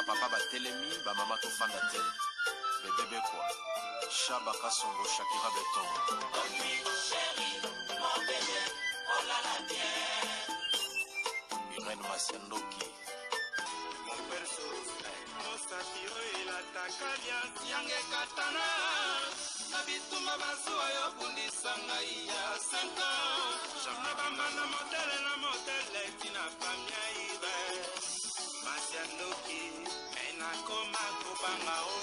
Bapapa batelemi, bamama tofanda te. Bebe Bekwa, Shaba Kasongo, Shakira Beton. Irène Masiandoki. Mosapi oyo elataka liasi yanga ekatana na bitumba bazuwa yo bundisa ngai ya 5 ans na bambanda motele na motele tina famia ibe masi ya ndoki me nakoma kobanga o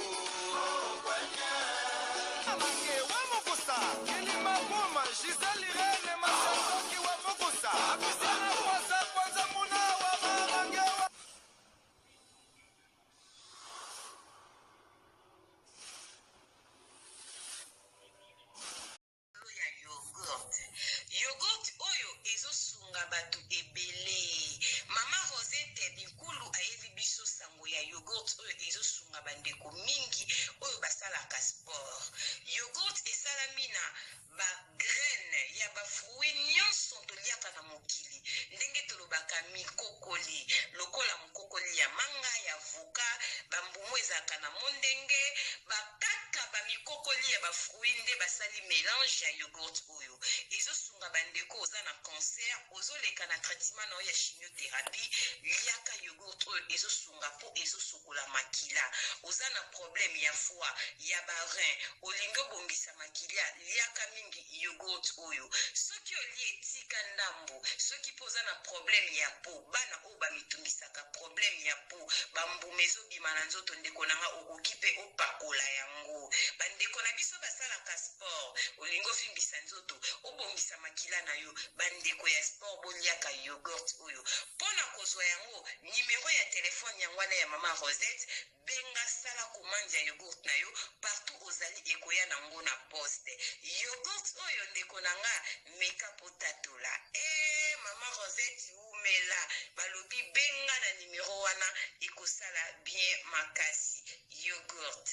Mange wa mokosa kilima boma Gisèle Irene Masandoki wa mokosa Apisana kwasa kwanza muna wa marange wa Likolo ya yoghurt. Yoghurt oyo ezo sunga batu ebele. Mama Rosette Binkulu ayeli biso sango ya yoghurt oyo ezo sunga ba ndeko mingi oyo basalaka sport. Yoghurt esalami na ba graines ya ba fruits nionso toliaka na mokili ndenge tolobaka mikokoli lokola mokokoli ya manga, ya avocat, ba mbuma ezalaka na mondenge, ba kaka ba mikokoli ya ba fruits nde basali melange ya yoghurt oyo. Ezo sunga ba ndeko oza na cancer, ozo leka na traitement na yo ya chimiotherapie, liaka yoghurt oyo ezo sunga po ezo sokola makila. Oza na problème ya foie, ya ba reins, olingi obongisa makilia, liaka mingi yoghurt oyo. Soki olie tika ndambu, soki pe oza na problème ya peau, bana oyo ba mitungisaka problème ya peau, ba mbuma ezo bima na nzoto ndeko na nga okoki pe opakola yango. Ba ndeko na biso basalaka sport, olingi ovimbisa nzoto, obongisa makila na yo, ba ndeko ya sport boliaka yoghurt oyo. Pona kozua yango, numero ya telephone yango wana ya mama Rosette, benga sala commande ya yoghurt na yo partout ozali ekoya na ngo na poste. Yoghurt oyo ndeko na nga meka po tatola. Eeh mama Rosette wumela balobi benga na numero wana ekosala bien makasi. Yoghurt.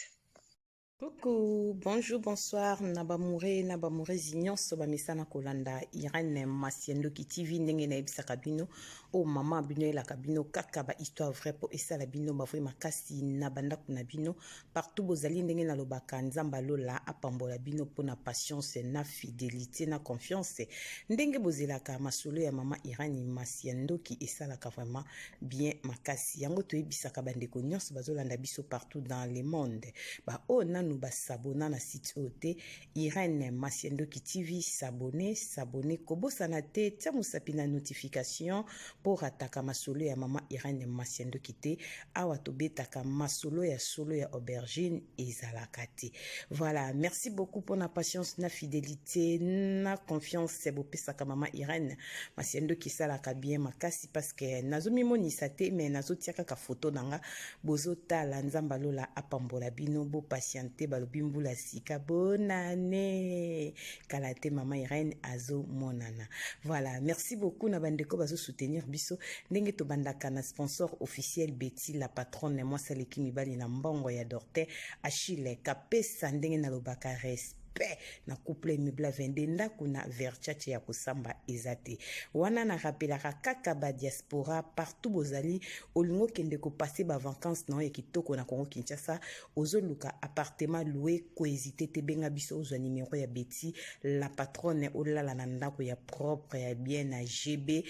Coucou, bonjour, bonsoir na bamoure na bamourezi nyonso bamesana kolanda Irène Masiendoki TV ndenge nayebisaka bino oyo mama bino elaka bino kaka ba histoire vraie mpo esala bino ba vrai makasi na bandako na bino partout bozali ndenge nalobaka Nzambe alola apambola bino mpo na patience na fidelité na confiance ndenge bozelaka masolo ya mama Irène Masiendoki esalaka vraiment bien makasi yango toyebisaka bandeko nyonso bazolanda biso partout dans le monde baoyo nanu basabona na site oyo te Irène Masiendoki TV s'abonner s'abonner kobosana te tia mosapi na notification mpo rataka masolo ya mama Irène Masiendoki te awa tobetaka masolo ya solo ya aubergine ezalaka te voilà merci beaucoup mpona patience na fidélité na confiance bopesaka mama Irène Masiendoki esalaka bien makasi parce que nazomimonisa te mais nazotia kaka photo na nga bozotala nzambe alola apambola bino bopatiente balobi mbula sika bonane kala te mama Irène azomonana voilà merci beaucoup na bandeko bazosoutenir biso ndenge tobandaka na sponsor officiel Betty la patronne mwasi aleki mibali na mbongo ya Dorte Achille kapesa ndenge nalobaka respect pe na couple mibla 22 ndako na verchache ya kosamba eza te wana na rappelaka kaka ba diaspora partout bozali olingi okende kopase ba vacances na yo ya kitoko na Congo Kinshasa ozoluka appartement loué kohésite te benga biso ozwa numero ya Betty la patronne olala na ndako ya propre ya bien na GB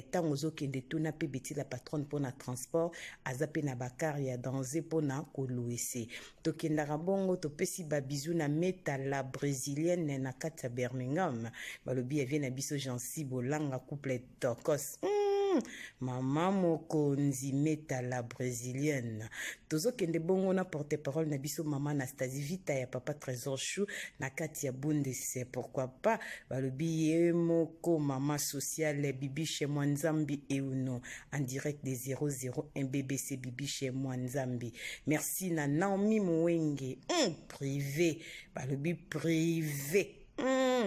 ntango eh, ozokende tuna mpe Betty la patronne mpo na transport aza mpe na bakar ya danse mpo na koluese Tokendaka bongo topesi ba bisous na Meta la brésilienne na kati ya Birmingham. Balobi ya vie na biso Jancy Bolanga couple tokos. Mama mokonzi Meta la brésilienne. Tozokende bongo na porte-parole na biso mama Anastasie Vita ya papa Trésor Chou na kati ya Bundes. Pourquoi pas balobi ye moko mama sociale Bibiche Mwanzambi Euno en direct de 001 BBC Bibiche Mwanzambi. Merci na Naomi Mwenge, privé, balobi privé.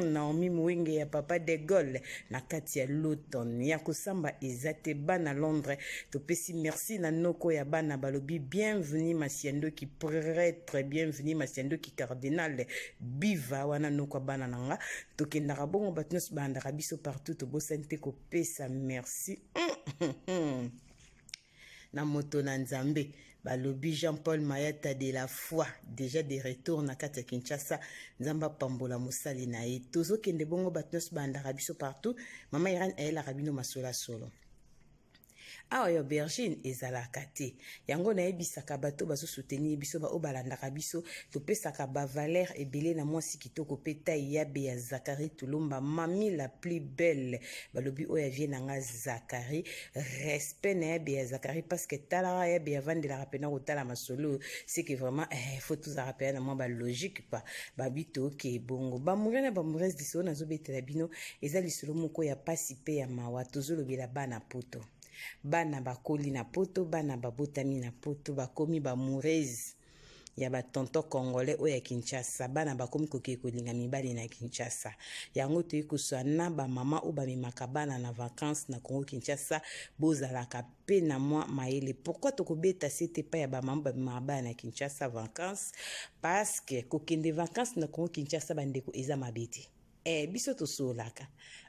Naomi Mwenge ya papa de Gaulle na kati ya Luton ya kosamba eza te bana Londres topesi merci na noko ya bana balobi bienvenue Masiandoki prêtre bienvenue Masiandoki cardinal biva wana noko ya bana na nga tokendaka bongo bato nyonso balandaka biso partout tobosani te kopesa merci. Na moto na Nzambe. Balobi Jean-Paul Mayata de la foi déjà de retour na kati ya Kinshasa. Nzambe apambola mosali na ye. Tozokende bongo bato nyonso balandaka biso partout. Mama Irène ayelaka bino masolo ya solo. Awa ya aubergine ezalaka te. Yango nayebisaka bato bazo soutenir biso, ba oyo balandaka biso, topesaka ba valeur ebele na mwasi kitoko pe taille yabe ya Zacharie Tulumba, mami la plus belle. Balobi oyo ya vie na nga Zacharie, respect na yabe ya Zacharie parce que talaka yabe avandelaka pena kotala masolo, c'est que vraiment faut tozalaka pena na mwa ba logique pa babi toke bongo. Ba amoureux na ba amoureuse lisolo nazobetela bino eza lisolo moko ya pasi pe ya mawa. Tozolobela bana poto, bana bakoli na poto, bana babotami na poto, bakomi ba amoureuse ya ba tonton congolais oyo ya Kinshasa. Bana bakomi kokende kolinga mibali na Kinshasa. Yango toyi koswa na ba mama oyo bamemaka bana na vacances na Congo Kinshasa, bozalaka pe na mwa mayele. Pourquoi tokobeta sete epai ya ba mama bamemaka bana na Kinshasa vacances? Parce que kokende vacances na Congo Kinshasa, bandeko, eza mabe te. Biso tosolaka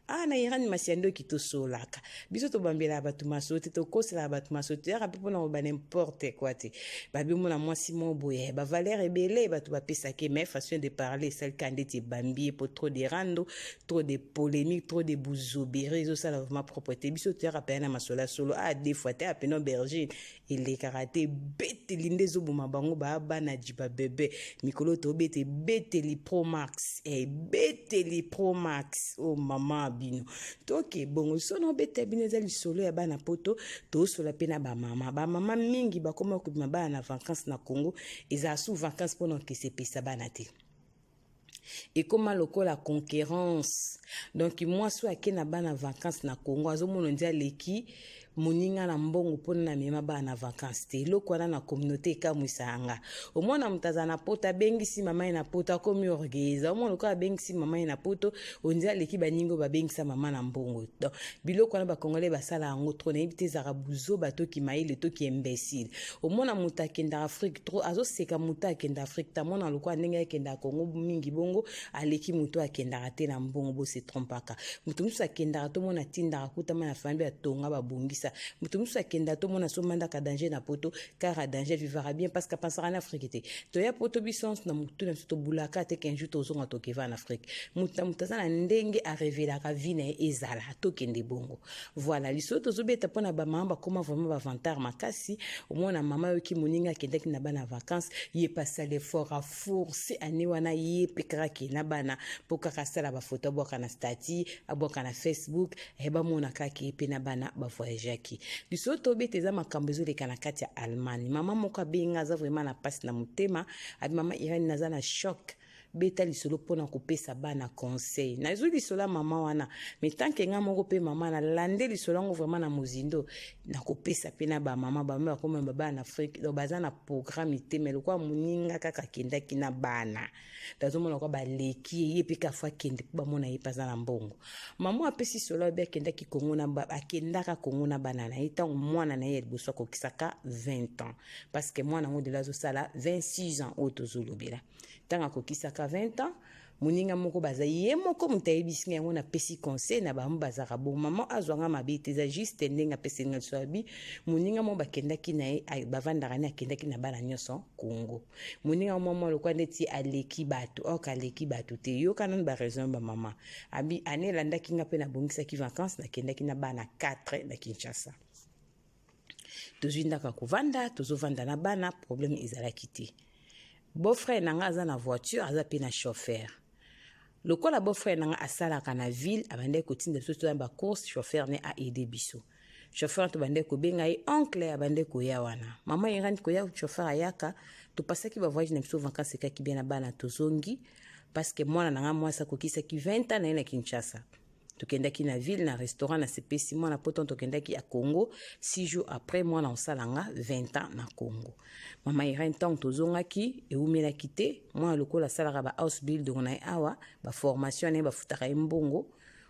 awa na Iran Masiandoki, tosolaka biso, tobambelaka bato masolo te, tokoselaka bato masolo te, toyaka mpe mpona koba n'importe quoi te. Babi omona mwasi moko boye, bavaleur ebele bato bapesaki, mais façon de parler esalika ndeti ebambi ye, po trop de rando, trop de polémique, trop de buzobere ezosala vraiment propre te. Biso toyaka mpenza na masolo ya solo. A deux fois te, apena aubergine elekaka te. Beteli nde ezoboma bango, baya bana jiba bebe. Mikolo tobeta ebeteli Pro Max, ebeteli Pro Max. O oh, mama bino, toke bongo. So na obeta bino eza lisolo ya bana poto, tosola mpe na bamama. Bamama mingi bakoma kobima bana na vacances na Congo. Ezala su vacances mpona okesepesa bana te, ekóma lokola concurrence. Donc mwasi oyo ake na bana vacances na Congo azomona nde aleki moninga na mbongo mpona na mema bana na vacances te. Eloko wana na communauté ekamwisa yanga. Omona moto aza na poto, abengisi mama ye na poto, akomi orgueilleuse. Omona lokola abengisi mama ye na poto, ondi aleki baningi oyo babengisa mama na mbongo. Donc biloko wana bacongolais basala yango trop. Nayebi te ezalaka buzoba toki mayele toki imbécile. Omona moto akendaka Afrique trop, azoseka moto akenda Afrique te. Amona lokola ndenge akendaka Congo mingi bongo aleki moto akendaka te na mbongo. Bose trompaka. Moto mosusu akendaka, tomona atindaka kutama na famille, atonga, babongisa. Moto mosusu akendaka, tomona somandaka danger na poto, car danger vivara bien parce que apensaka na Afrique te. Toya poto, biso na motu na biso tobulaka te qu'un jour tozonga tokeva na Afrique. Moto na moto aza na ndenge arevelaka vie na ye ezala. Tokende bongo. Voilà lisolo tozobeta mpona bamama bakóma vraiment bavantard makasi. Omona mama oyoki moninga akendaki na bana vacances, ye mpe asala effort, aforce ane wana ye mpe kaka akende na bana, mpo kaka asala bafoto, abwaka na statut, abwaka na Facebook, bamona kaka ye mpe na bana bavoyageaki. Lisolo tobeta eza makambo ezoleka na kati ya Allemagne. Mama moko abenga, aza vraiment na mpasi na motema. Abi: "Mama Irene, naza na choc, beta lisolo mpona kopesa bana conseil." Nazwi lisolo ya mama wana, mais tant que nga moko mpe mama nalande lisolo yango vraiment na mozindo, nakopesa mpe na bamama. Bamama bakoma babana na Afrique, donc baza na programme te, mais lokola moninga kaka akendaki na bana, nazomona kwa baleki ye, ye mpe kafo akende mpo bamona ye mpe aza na mbongo. Mama apesi solo, ayebi akendaki Kongo na akendaka Kongo na bana na ye ntango mwana na ye ya liboso akokisaka 20 ans, parce que mwana yango dela azosala 26 ans oyo tozolobela. Ntango akokisaka 20 ans, moninga moko baza ye moko moto ayebisi ngai yango, napesi conseil na bango bazalaka bon. Mama azwanga mabe te, eza juste ndenge apesi ngai liso. Abi moninga moko bakendaki na ye, bavandaka ne, akendaki na bana nyonso Congo. Moninga mwa mwa lokwa ndeti aleki bato, or aleki bato te. Yoka nanu baraison bamama. Abi ane elandaki nga mpe nabongisaki vacances, nakendaki na bana 4 na Kinshasa. Tozwi ndako ya kovanda, tozovanda na bana, problème ezalaki te. Beau-frère na nga aza na voiture, aza mpe na chauffeur. Lokola beau-frère na nga asalaka na ville, abandaki kotinda biso toya bacourse, chauffeur ne aide biso. Chauffeur tobandaki kobenga ye oncle, abandaki koya wana. Mama Irani koya, chauffeur ayaka. Topasaki bavoyage na biso, vacances ekaki bien na bana. Tozongi parce que mwana na nga mwasi akokisaki 20 ans na ye na Kinshasa. Tokendaki na ville, na restaurant, nasepesi mwana poto. Tokendaki ya Congo 6 jours après mwana osalanga 20 ans na Congo. Mama Irene, ntango tozongaki, ewumelaki te, mwana lokola asalaka ba Ausbildung na ye awa, baformation na ye, bafutaka ye mbongo,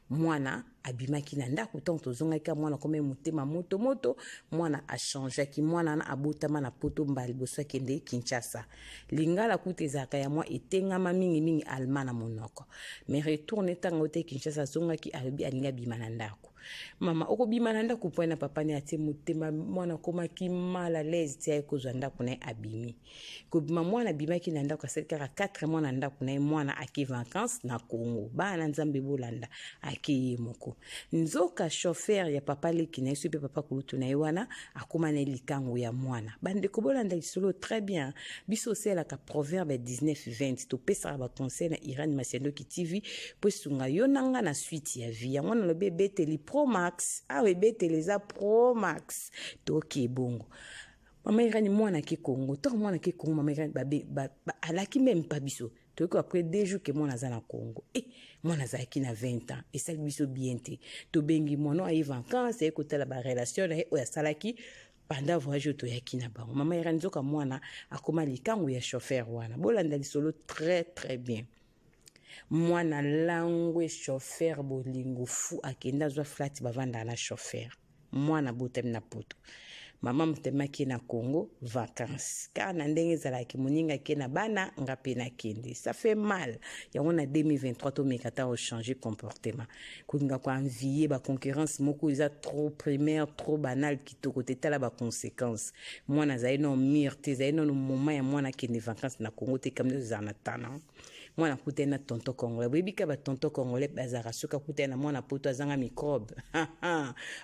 mwana Abimaki na ndako ntango tozongaki kaka mwana akomi motema moto moto, mwana achangeaki. Mwana wana abotama na poto mbala liboso akende Kinshasa. Lingala kutu ezalaka ya mwa etengama mingimingi allemand na monoko, mais retourne ntango te Kinshasa azongaki, alobi alingi abima na ndako. Mama, okobima na ndako mpo na papa ne atie motema, mwana akomaki mal à l'aise ti aye kozwa ndako na ye. Abimi kobima, mwana abimaki na ndako, asali kaka 4 mois na ndako na ye. Mwana ake vacances na Congo, bana na Nzambe bolanda, ake ye moko. Nzoka chauffeur ya papa leki na ye so mpe papa kulutu na ye wana akóma na ye likango ya mwana. Bandeko, bolanda lisolo très bien. Biso osalelaka proverbe ya 19 20, topesaka baconseil na Irene Masiandoki TV mpo esunga yo na nga na suite ya vie. Yango nalobi ebeteli promax awa, ebeteli eza promax. Toke bongo, mama Irani, mwana ake Kongo. Ntango mwana ake Kongo, mama Irani alaki meme pa biso. Toyoki après 2 jours ke mwana aza na Congo. E mwana azalaki na 20 ans, esali biso bien te. Tobengi mwana, aye vacance, aye kotala barelation na ye oyo asalaki pendant voyage oyo toyaki na bango. Mama Irani, nzoka mwana akóma likango ya chauffeur wana. Bolanda lisolo très très bien. Mwana langwe chauffeur bolingo fu, akende azwa flat, bavandaka na chauffeur. Mwana botami na poto, mama motemaki na Congo vacances kaka na ndenge ezalaki, moninga ake na bana, nga mpe nakende. Ça fait mal. Yango na 2023 tomeka ta ochanger comportement, kolinga koenvier baconcurrence moko eza trop primaire, trop banal, kitoko te. Tala baconséquence. Mwana azali nano mûr te, ezali nano moment ya mwana akende vacances na Congo te. Kambi ezala na tana mwana akutani na tonton congolais. Boyebi ka batonton congolais bazalaka, soki akutani na mwana poto azanga microbe,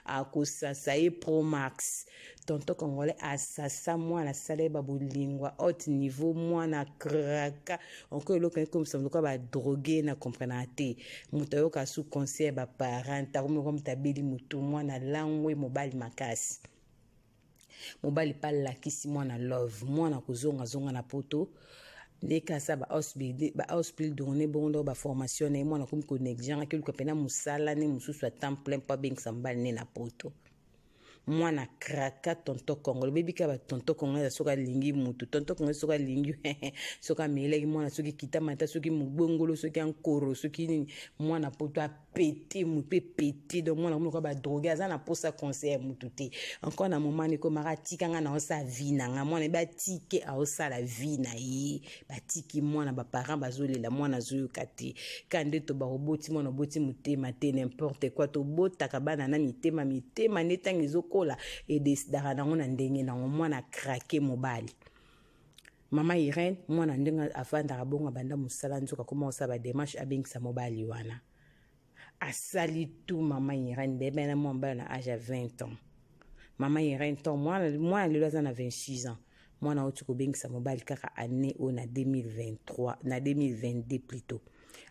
akosasa ye promax. Tonton congolais asasa mwana, asala ye babolingwa haute niveau, mwana kraka encore. Eloko ekomisa lokola badrogue na comprenaka te. Moto ayoka su conseil ya baparent, takomi moto abeli motu. Mwana langwe mobali makasi, mobali mpe alakisi mwana love. Mwana kozongazonga na poto ndenge asa ba-Ausbildung ne bongo, ndo baformation na ye. Mwana akomi konégliger, akoluka mpena mosala ne mosusu ya temps plein mpo abengisa mobali ne na poto. Mwana kraka tonton congolais. Boyebi kaka batonton congolais, soki alingi mutu, tonton congolais soki alingi, soki amelaki mwana, soki kitamata, soki mobongolo, soki ankoro, soki nini, mwana poto apete mutu epete. Donc mwana komi lokola badrogue, aza na mposa conseil ya mutu te encore. Na moment ekomaka, atika nga na osala vie na nga. Mwana ebe atike aosala vie na ye, batiki mwana, baparent bazolela, mwana azoyoka te. Ka nde to bakoboti mwana, oboti motema te, n'importe quoi. Tobotaka bana na mitema, mitema nde ntango ezokola edesidaka nango na ndenge nango. Mwana krake mobali. Mama Irene, mwana ndenge avandaka bongo, abanda mosala, nzoka akoma kosala badémarche abengisa mobali wana. Asali tu. Mama Irene bebe na mwa mobali na age ya 20 ans. Mama Irene, to mwana lelo aza na 26 ans. Mwana auti kobengisa mobali kaka année oyo na 2023, na 2022 plutôt.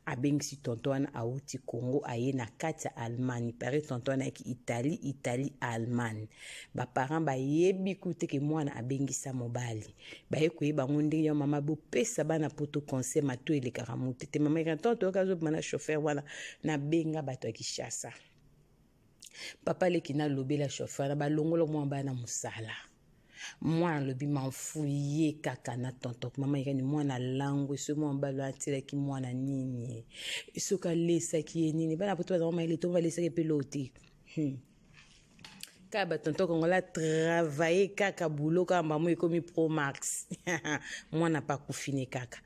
Abengisi tonton wana, awuti Congo, aye na kati ya Allemagne. Pare tonton wana ayaki Italie, Italie Allemagne. Baparent bayebi ku te ke mwana abengisa mobali. Baye koyeba yango ndenge ya mama. Bopesa bana poto conseil, mato elekaka motu te. Mama tonton toyoka azobima na chauffeur wana, nabenga bato ya Kinshasa, papa leki nalobela chauffeur na balongola mwana bana na mosala. Mwana alobi mafu ye kaka na tonton. Mama Irene, mwana langwe. Soki mwana mobali atielaki mwana nini, soki alesaki ye nini, bana poto bazango mayele to balesaki mpe loo te. Kaka batonton kongola travaille kaka boulot kaka mbamo ekomi promax. Mwana pa akufine kaka.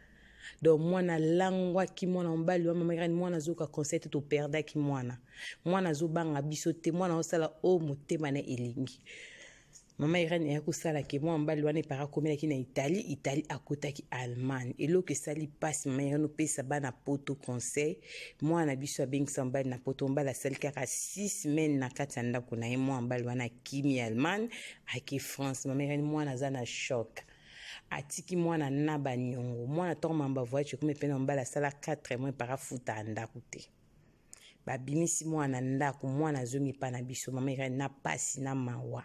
Donc mwana alangwaki mwana mobali wa mama Irene. Mwana azoyoka conseil te, toperdaki mwana. Mwana azobanga biso te, mwana azosala oyo motema na elingi. Mama Irene eya kosalaki mwana mobali wana epara akomelaki na Italie, Italie akotaki Allemagne. Eloko esali mpasi, mama Irene, opesa bana poto conseil. Mwana na biso abengisa mobali na poto, mobali asali kaka 6 semaine na kati ya ndako na ye. Mwana mobali wana akimi Allemagne, ake France. Mama Irene, mwana aza na choc, atiki mwana na baniongo. Mwana ntongo mamba voyage ekomi pene, mobali asala 4 mois para afuta ya ndako te. Babimisi mwana ndako, mwana azongi mpa na biso. Mama Irene, na pasi na mawa.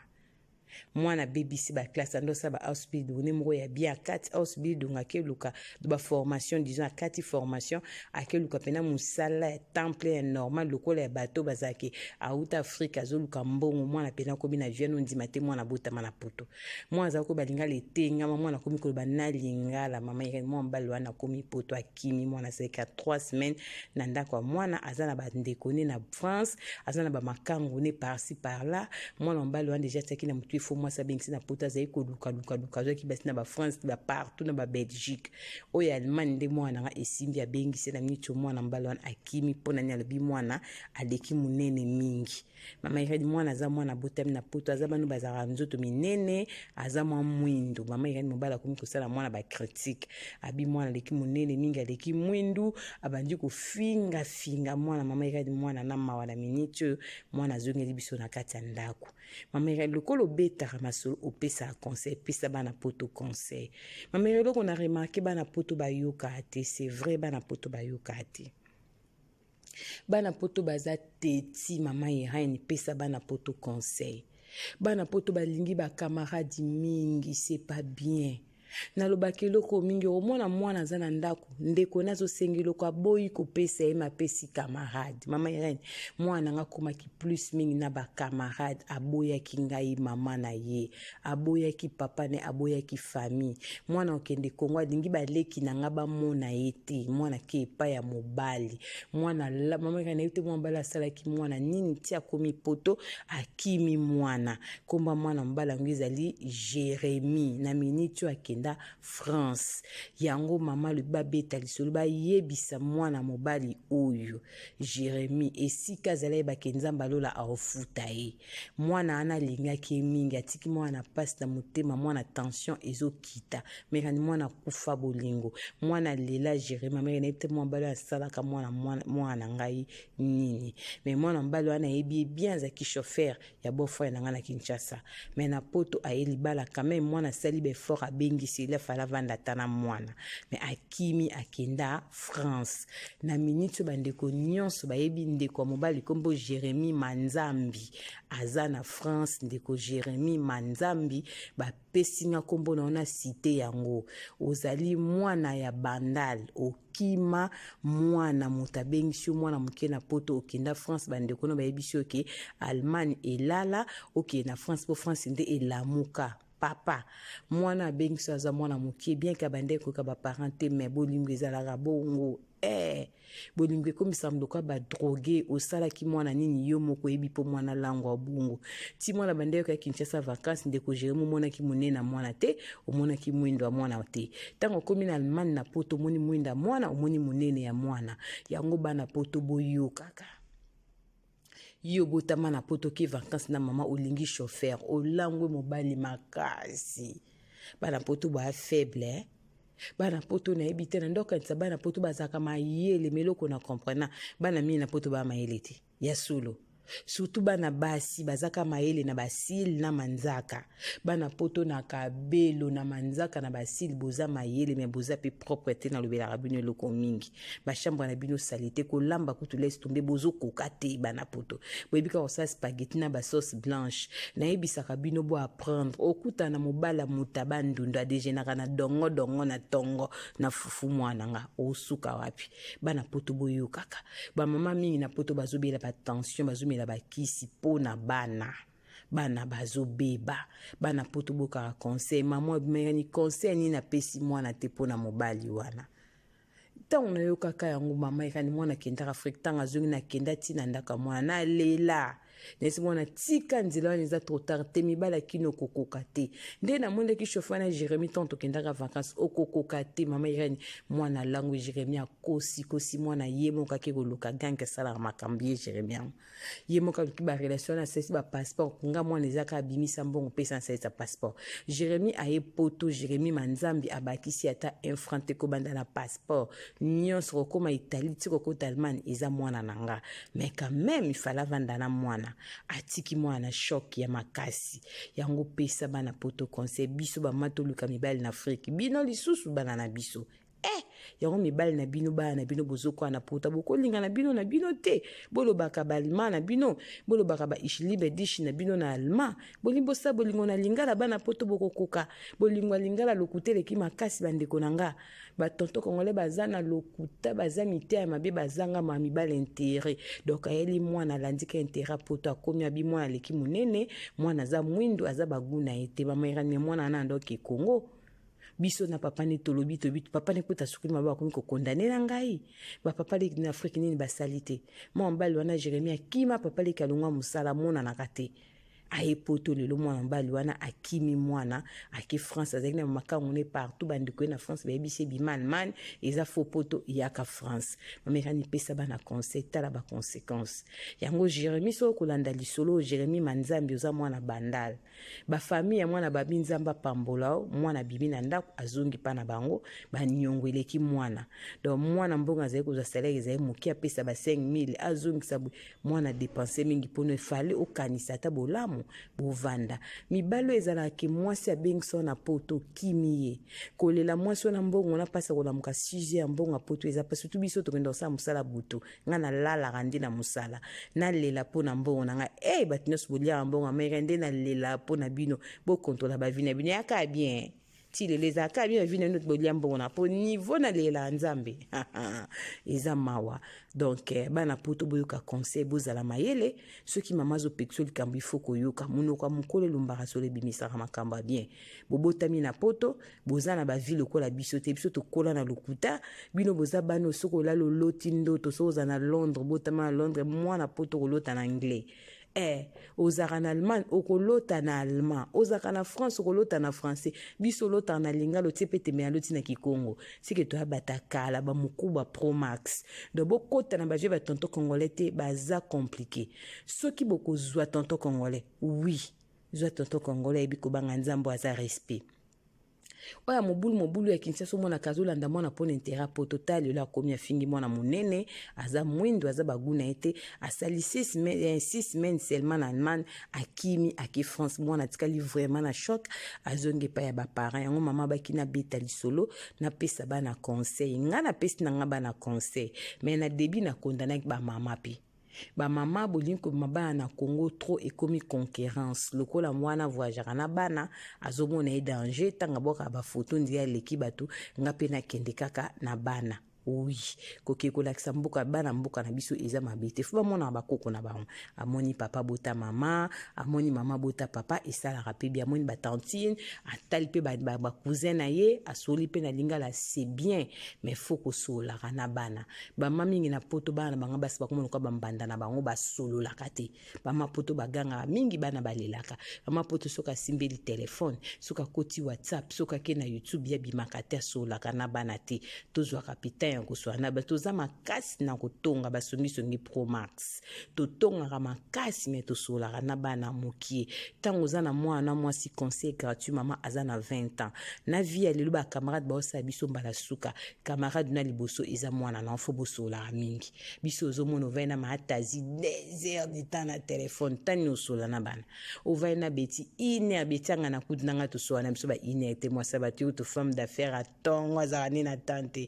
Mwana abebisi baklasse, ando osala ba Ausbildung ne moko ya bien. Akati Ausbildung, akeluka baformation, disons akati formation, akeluka mpena mosala ya temple ya normal lokola ya bato bazalaki. Auta Afrike, azoluka mbongo. Mwana mpena akomi na viane, ondima te. Mwana abotama na Poto, mwana azala koyeba lingala etengama, mwana akomi koloba na lingala. Mama Irene, mwana mobali wana akomi Poto, akimi mwana, azalaki ya 3 semaines na ndako ya mwana. Aza na bandeko ne na France, aza na bamakangu ne par-ci par-là. Mwana mobali wana deja atiaki na motu ifo mwasi abengisi na Poto. Azali kolukalukaluka, azwaki basi na baFrance, bapartout, na baBelgique, oyo Allemagne nde mwana nanga esimbi, abengisi na miniti. Mwana mobali wana akimi. Mpo nani? Alobi mwana aleki monene mingi. Mama Irene, mwana aza mwana abotami na Poto, aza bano bazalaka nzoto minene, aza mwa mwindu. Mama Irene, mobali akomi kosala mwana bacritique, abi mwana aleki monene mingi, aleki mwindu, abandi kofingafinga mwana. Mama Irene, mwana na mawa. Na miniti oyo mwana azongeli biso na kati ya ndako. Mama Irene, lokola obetaka masolo, opesaka conseil, pesa bana Poto conseil. Mama Irene, eloko na remarquer, bana Poto bayokaka te. C'est vrai, bana Poto bayokaka te, bana Poto baza teti. Mama Irene, pesa bana Poto conseil. Bana Poto balingi bacamarade mingi, c'est pas bien. Nalobaka eloko mingi, okomona mwana aza na ndako, ndeko nazosenga eloko, aboyi kopesa ye, mapesi camarade. Mama Irene, mwana nanga akomaki plus mingi na bacamarade, aboyaki ngai mama na ye, aboyaki papa ne, aboyaki famille. Mwana okende Kongo, alingi baleki na nga bamona ye te. Mwana ke epai ya mobali, mwana, mama Irene, nayebi te mwana mobali asalaki mwana nini ti akomi Poto, akimi mwana. Komba mwana mobali yango ezali Jérémie. Na miniti oyo akenda France. Yango mama alobi babeta lisolo, bayebisa mwana mobali oyo Jérémie esika azali, ayebaki Nzambe alola aofuta ye. Mwana wana alingaki ye mingi, atiki mwana mpasi na motema, mwana tension ezokita mekani, mwana akufa bolingo, mwana lela Jérémie. Meke nayebi te mwana mobali oyo asalaka mwana mwana na ngai nini, mais mwana mobali wana ayebi ye bien, azalaki chauffeur ya beau-frère na ngai na Kinshasa, mais na Poto aye libala. Quand même mwana asali baeffort, abengisi, il fallait avanda ata na mwana, mais akimi, akenda France. Na miniti oyo bandeko nyonso bayebi ndeko ya mobali nkombo Jérémie Manzambi, aza na France. Ndeko Jérémie Manzambi, bapesi nga nkombo na yo na cité yango. Ozali mwana ya Bandal, okima mwana, moto abengisi yo, mwana moke na Poto, okenda France. Bandeko no bayebisi yo ke Allemagne elala, okende na France mpo France nde elamuka. Papa, mwana abengisi, aza mwana moke, bien ke abandeki koyoka baparent te, mais bolingo ezalaka bongo. Bolingo ekomisaka lokola badrogue. Osalaki mwana nini? Yo moko oyebi. Mpo mwana langwa bongo ti mwana bandeko ya Kinshasa vacance, ndeko Jeremi, omonaki monene ya mwana te, omonaki mwindo ya mwana te. Ntango okomi na Allemagne, na Poto, omoni mwindo ya mwana, omoni monene ya mwana. Yango bana Poto boyokaka. Yo botama na Poto, ke vacance na mama, olingi chauffeur, olangwe mobali makasi. Bana Poto baya faible, eh? Bana Poto, nayebi te, na ndokanisa bana Poto bazalaka mayele, meloko na comprena bana mingi na Poto baya mayele te ya solo, surtout bana basi bazaka mayele na basile na manzaka. Bana Poto na kabelo na manzaka na basile, boza mayele, mais boza mpe propre te. Nalobelaka bino eloko mingi, bachambre na bino sali te, kolamba kutu laisse tomber, bozokoka te. Bana Poto boyebi kaka kosala spaghetti na basauce blanche. Nayebisaka bino bo apprendre. Okutana na mobali ya moto abandundu, adéjeunaka na dongo dongo na tongo na fufu. Mwana nga osuka wapi? Bana Poto boyokaka. Bamama mingi na Poto bazobela batension, bazomela bakisi mpo na bana. Bana bazobeba. Bana Poto bokaka conseil. Mama ebimekani, conseil nini apesi mwana te mpo na mobali wana? Ntango nayokaka yango, mama ekani, mwana akendaka Afrike, ntango azongi, nakenda ntina ndako ya mwana, nalela, nayesi mwana: tika nzela wana, eza trop tard te, mibali akini, okokoka te. Nde namonaki chauffeur na Jérémi ntango tokendaka vacance, okokoka te. Mama Irene, mwana lango Jérémi akosikosi mwana, ye moko ake koluka ganke, asalaka makambo ye Jérémi yango, ye moko aluki barelation na asalisi bapasseport. Nga mwana ezaka abimisa mbongo, mpesa asalisa passeport. Jérémi aye Poto, Jérémi Manzambi abakisi ata un franc te. Kobanda na passeport nyonso, kokóma Italie ti kokota Allemagne, eza mwana na nga, mais quand même il fallait avanda na mwana, atiki mwana na choc ya makasi. Yango pesa bana Poto conseil. Biso bama toluka mibali na Afrike, bino lisusu bana na biso. Eh, yango mibali na bino, bana na bino bozokoa na pota, bokolinga na bino na bino te. Bolobaka ba allemand na bino, bolobaka ba ich liebe dich na bino na allemand. Bolingi bosala bolingo na lingala, bana poto bokokoka. Bolingo ya lingala lokuta eleki makasi, bandeko na nga. Ba tonton congolais baza na lokuta, baza miteya mabe, bazanga ma mibali intérêt. Donc ayeli mwana alandika intérêt poto, akomi abi mwana aleki monene, mwana aza mwindu, aza baguna ye te. Mama Irene, mwana wana ndoki Congo. Biso na papa ne tolobi tobi papa ne kuta sukuli mabe, akomi kokondane na ngai. Bapapa leki na Afrike nini basali te? Mwa mobali wana Jeremie akima papa leki, alongwa mosala, amonanaka te, aye poto. Lelo mwana mobali wana akimi mwana, ake France, azalaki na makango ne partout. Bandeko ye na France bayebisi ebima Allemagne, eza fo poto, yaka France. Mamekani pesa bana conseil, tala baconséquence yango. Jérémie, soki okolanda lisolo, Jérémie Manzambi, oza mwana Bandal, bafamille ya mwana babi, Nzambe apambola o. Mwana abimi na ndako, azongi mpa na bango, baniongo eleki mwana. Donc mwana mbongo azali kozwa salaire ezali moke, apesa ba 5000, azongisa mwana dépense mingi. Mpono efale okanisa ata bolamu bovanda. Mibali oyo ezalaka, mwasi abengisa na poto, okimi ye kolela mwasi wana, mbongo na mpasi, akolamuka 6 ya mbongo ya poto eza mpasi. Surtout biso tokenda kosala mosala butu, ngai nalalaka nde na mosala, nalela mpo na mbongo na ngai. E bato nyonso boliaka mbongo amerika nde nalela mpo na bino. Bokontrola bavi na bino, yaka bien ti lelo ezalaka bino bavi na bino, bolia mbongo na mpo niveau nalela Nzambe eza mawa. Donc bana poto, boyoka conseil, bozala mayele. Soki mama azopekisa likambo, ifo koyoka. Monoko ya mokolo elumbaka solo, ebimisaka makambo ya bien. Bobotami na poto, boza na bavi lokola biso te. Biso tokola na lokuta, bino boza bana. Soki olala, oloti ndoto, soki oza na Londres, botama na Londres, mwana poto kolota na anglais. Ozalaka na Allemagne, okolota na allemand. Ozalaka na France, okolota na français. Biso olotaka na lingala, otie mpe tembe aloti na kikongo. Sike toya bata kala bamokuba promax. Donc bokota na bavie batonton congolais te, baza compliqué. Soki bokozwa tonton congolais, oui, zwa tonton congolais ayebi kobanga Nzambe, aza respect. Oyo ya mobulu mobulu ya Kinshasa, omonaka azolanda mwana mpona intérêt poto. Ta lelo akomi afingi mwana monene, aza mwindu, aza baguna ye te. Asali 6 semaines seulement na Allemagne, akimi, ake France. Mwana atikali vraiment na choc, azongi epai ya baparent. Yango mama baki nabeta lisolo, napesa bana conseil. Ngai napesi na nga bana conseil, mais na début nakondanaki bamama mpe bamama. Bolingi kobima bana na Congo trop, ekomi concurrence. Lokola mwana voyageaka na bana, azomona ye danger. Ntango abwakaka bafoto, ndie aleki bato, nga mpe nakende kaka na bana. Oui, koke kolakisa mboka, bana mboka na biso eza mabe te. Fo bamonaka bakoko na bango. Amoni papa bota mama, amoni mama bota papa, esalaka mpe bi. Amoni batantine, atali mpe bacousin na ye, asoli mpe na lingala, c'est bien. Mais fo kosololaka na bana. Bama mingi na poto, bana na bango basi bakoma lokola bambanda na bango, basololaka te. Bama poto bagangaka mingi, bana balelaka. Bama poto, soki asimbeli telefone, soki akoti WhatsApp, soki ake na YouTube, ya bimaka te, asololaka na bana te. Tozwaka pitan ya kosola na bato. Toza makasi na kotonga basongisongi promax, totongaka makasi, me tosololaka na bana mokie. Ntango oza na mwana mwasi, conseil gratuit, mama aza na 20 ans na vie ya lelo, bacamarade baosala biso mbala suka. Camarade na liboso eza mwana na, fo bosololaka mingi. Biso ozomona ovai na maatazi 2 heures de temps na telefone, tani osola na bana. Ovai na beti une heure, beti anga na kutu nanga, tosola na biso ba une heure te. Mwasa bato oyo to femme d'affaires atongo azalaka nde na temps te.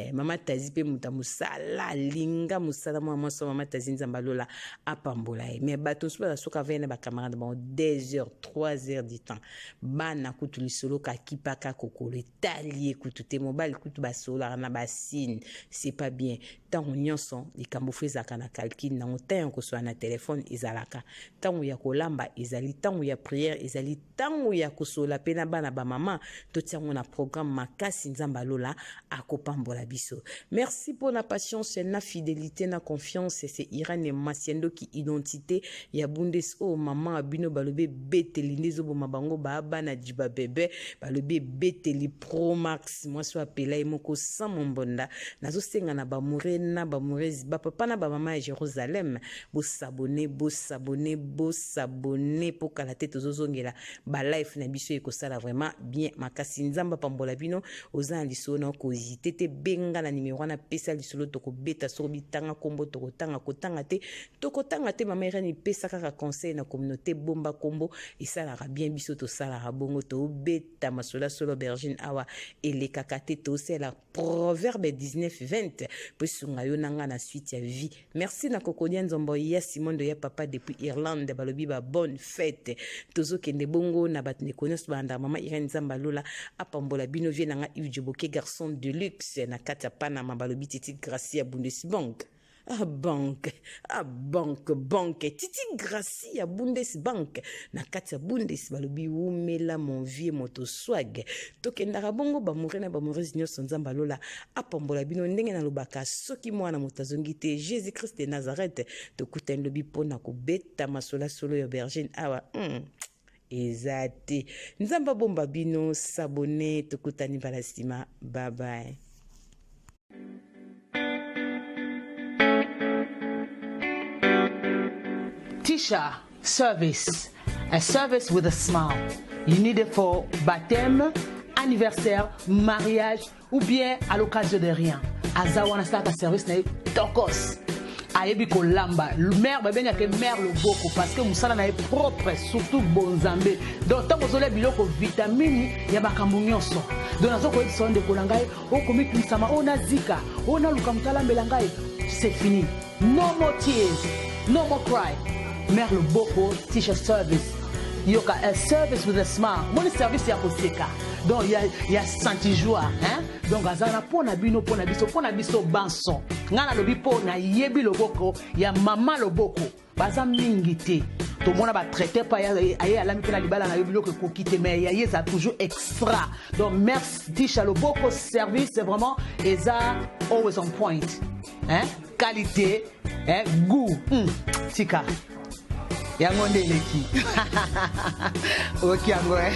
Mama Tazi mpe moto ya mosala, alinga mosala. Mwana mwasi mama Tazi, Nzambe alola apambola ye. Mais bato mosusu baza, soki avai na bacamarade bango 2 heures, 3 heures du temps, bana kutu lisolo kakipaka kokolo etali ye kutu te. Mobali kutu basololaka na basine, c'est pas bien. Ntango nyonso likambo fo ezalaka na calcul nango. Ntango ya kosola na telefone ezalaka, ntango ya kolamba ezali, ntango ya prière ezali, ntango ya kosola mpe na bana. Bamama, totia yango na programme makasi. Nzambe alola akopambola biso. Merci mpona patience na fidélité na confiance. C'est Irane Masiandoki, identité ya Bundes. Oyo mama bino balobi ebeteli nde ezoboma bango. Baa bana jiba bebe, balobi ebeteli promax. Mwasi oyo apela ye moko sans mombonda. Nazosenga na bamoure. na bamourese, bapapa na bamama ya Jérusalem, bosabone, bosabone, bosabone mpo kala te tozozongela balife na biso, ekosala vraiment bien makasi. Nzambe apambola bino. Oza na lisolo na okozite te, benga na nimero wana, pesa lisolo, tokobeta. Soko bitanga nkombo, tokotanga, kotanga te, tokotanga te. Mama Irene, pesa kaka conseil na communauté, bomba nkombo, esalaka bien. Biso tosalaka bongo, tobeta masolo ya solo. Aubergine awa elekaka te, tosala Proverbe 19 20 po esunga yo na nga na suite ya vie. Merci na Kokodia Nzombo ya Simondo ya papa depuis Irlande, balobi ba bonne fête. Tozokende bongo na bato ndeko nyonso balandaka mama Irene. Nzambe alola apambola bino. Vie na nga Yves Djoboke, garçon de luxe na kati ya Panama, balobi Titi Gracie ya Bundesbank. Ah, banque, ah, banque, banque, Titi Gracie ya Bundesbank na kati ya Bundes, balobi wumela mon vieux moto swag. Tokendaka bongo, bamoure na bamourese nyonso, Nzambe alola apambola bino. Ndenge nalobaka, soki mwana moto azongi te, Jésus Christ de Nazareth, tokutani lobi mpo na kobeta masolo solo ya aubergine awa. Eza te. Nzambe abomba bino. Sabone, tokutani mbala nsima. Bye bye. Tisha Service, a service with a smile. You need it for baptême, anniversaire, mariage ou bien à l'occasion de rien. Aza wana, asalaka service na ye tokos, ayebi kolamba. Mare babengaka mare loboko parce que mosala na ye propre, surtout bonzambe. Donc ntango ozolia biloko, vitamine ya makambo nyonso. Donc naza koyebisa yo, ndeko na ngai, okomikimisama oyo nazika oyo naluka moto alambela ngai, c'est fini. No more tears, no more cry. Mare loboko, Tisha Service, yoka, a service with a smile. Moni service ya koseka, donc ya senti joie, hein? Donc aza na mpo na bino, mpo na biso, mpo na biso banso. Ngai nalobi mpo nayebi loboko ya mama loboko. Baza mingi te, tomona batraite mpo aye alami mpe na libala na yo, biloko ekoki te, mais ya ye eza toujours extra. Donc merci Tisha Loboko Service, c'est vraiment, eza always on point, hein? Qualité, hein? Goût, tika yango nde eleki oki yango, eh?